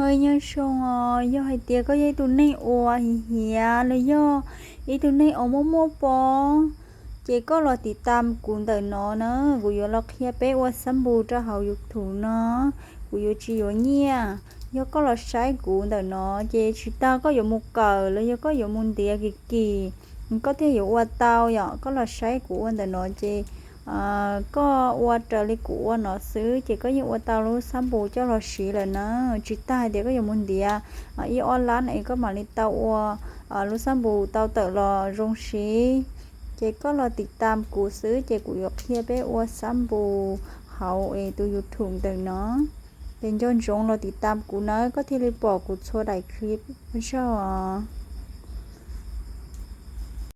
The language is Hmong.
Oj, nyob zoo os, yog hais tias koj yog ib tug neeg uas hiav hiav los yog ib tug neeg uas muaj muaj pob, ces koj los tiv tam kuv ntawm no na, kuv yuav los qhia peb ua xab npus rau hauv YouTube no, kuv yuav tsis yuav nyiaj. Yog koj los saib kuv ntawm no ces tsis tas koj yuav mus kawm los yog koj yuav mus ntiav kim kim, koj thiaj yuav ua tau yom. Koj los saib kuv ua ntawm no ces koj ua raws li kuv ua no xwb ces koj yeej ua tau lub xab npus coj los siv lawm na. Tsis tas hais tias koj yuav mus ntiav ib ob lab es koj mam li tau ua lub xab npus tau tawm los zoo siv. Ces koj los tiv tam kuv xwb ces kuv yuav qhia peb ua xab npus hauv es tus YouTube ntawm no. Ces nco ntsoov los tiv tam kuv nawb, koj thiaj li pom kuv txhua daim clip. Ua tsaug os.